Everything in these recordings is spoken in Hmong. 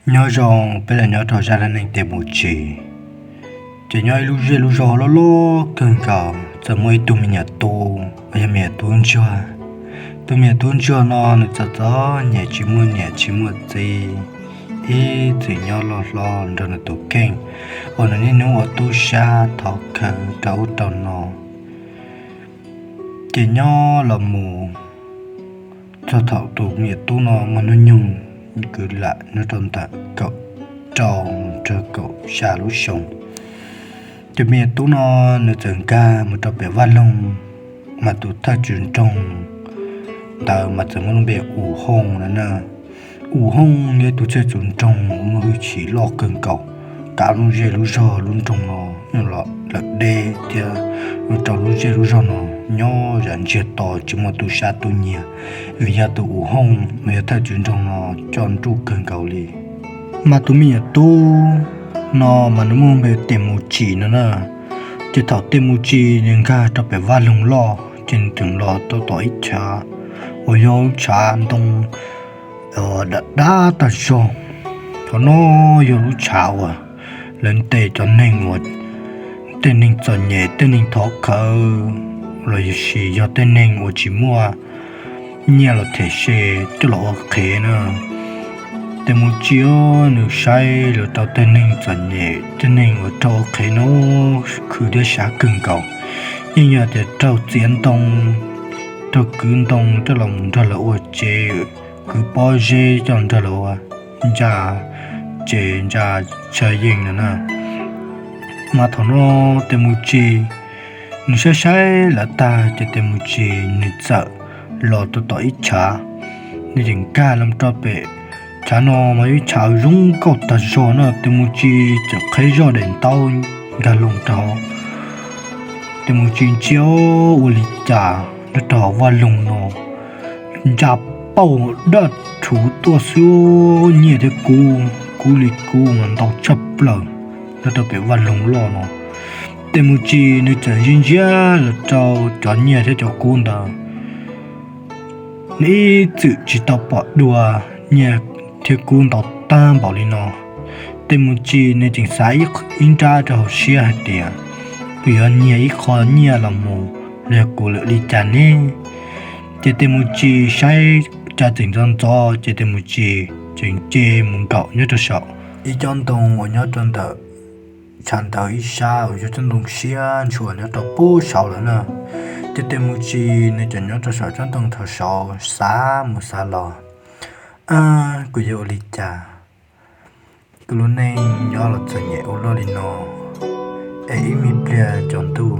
Nyob zoo peb los nyob rau zaj dab neeg Tes Mus Tsis. Ces nyob ib lub zej lub zog loj loj kawg nkaus, txawm muaj ib tug me nyuam tub uas yog me nyuam tub ntsuag. Tus me nyuam tub ntsuag no nws txom txom nyem tsis muaj niam tsis muaj txiv, ib txwm nyob loj hlob nrog nws tus kheej uas nws niaj hnub ua tub sab thov khawv rau ub rau no. Ces nyob los mus txog thaum tus me nyuam tub no muaj hnub nyoog kwv lam nyob rau ntawm kaum rau mus rau kaum xya lub xyoo. Ces me nyuam tub no nws txawm nkag mus rau pem vaj loog, mas tus thawj tswv nroog ntawd mas txawm muaj lub npe Us Hooj no na. Us Hooj yog ib tug thawj tswv nroog uas muaj hwj chim loj kawg nkaus, kav lub zej lub zog lub nroog no los lawm deb thiab, ua rau lub zej lub zog no nyob zam ntsiag to tsis muaj tub sab tub nyiag, vim yog tus Us Hooj uas yog thawj tswv nroog no coj nruj kawg nkaus li. Mas tus me nyuam tub no mas nws muaj npe Tes Mus Tsis no na. Ces thaum Tes Mus Tsis nws nkag rau pem vaj loog loj ces nws tseem los tau tom ib chav uas yog lub tshav ntoo dav dab tag zog. Qhov no yog lub tshav uas lawv ntes cov neeg uas, tej neeg txom nyem, tej neeg thov khawv, los sis yog tej neeg uas tsis muaj nyiaj los them se coj los ua qhev na. Tes Mus Tsis nws saib lawv rau tej neeg txom nyem, tej neeg uas raug ua qhev no khwv thiab sab kawg nkaus. Yeej yog tias raug txiav ntoo, raug kwv ntoo coj los mus nrog lawv ua tsev, kwv pob zeb coj los nrog lawv ua ntsa tsev ntsa tshav yeej no na. Mas thaum no Tes Mus Tsis nws saib saib lawv tag ces Tes Mus Tsis nws txawm los tau tom ib chav. Nws tseem nkag los rau pem chav no mas ib chav zoo nkauj tag zog no. Tes Mus Tsis txawm qheb zoj daim ntaub nkag loo rau hauv. Tes Mus Tsis ntsia ua li cas nyob rau hauv vaj loog no ntsa pauj daj rhuv tuaj xwb, nyiaj thiab kub, kub li kub mas ntau tshaj plaws nyob rau pem vaj loog loj no. Tes Mus Tsis nws txawm ntsia ntsia los rau cov nyiaj thiab cov kub ntawd, nws ib txwm tsis tau pom dua nyiaj thiab kub ntau tag npaum li no. Tes Mus Tsis nws tseem xav ib nrab rau hauv siab hais tias, kuv yuav nyiag ib qho nyiaj los mus los yog kuv lawm li cas ne? Ces Tes Mus Tsis saib cas tseem ntxov ntxov ces Tes Mus Tsis tseem ce mus nkaum nyob rau saum ib tsob ntoo uas nyob rau ntawm chav ntawd ib sab uas yog tsob ntoo siab ntshua nyob rau pub saud lawm na. Ces Tes Mus Tsis nws tseem nyob rau saum tsob ntoo thaum saud xav mus xav los, ab, kuv yuav ua li cas? Kuv lub neej nyob los txom nyem ua luaj li no, es ib me pliag tsaus ntuj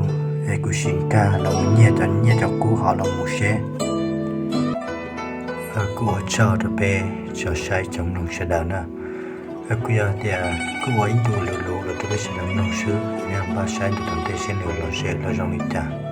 es kuv sim nkag los mus nyiag cov nyiaj cov kub hauv los mus seb kuv ua tsaug rau peb tsoom saib tsoom mloog sawv daws na. Kuj yog tias kuj ua ib ntu luv luv los rau peb sawv daws mloog xwb, yog npaj saib ntu tom ntej seb nws los zem los zoo li cas.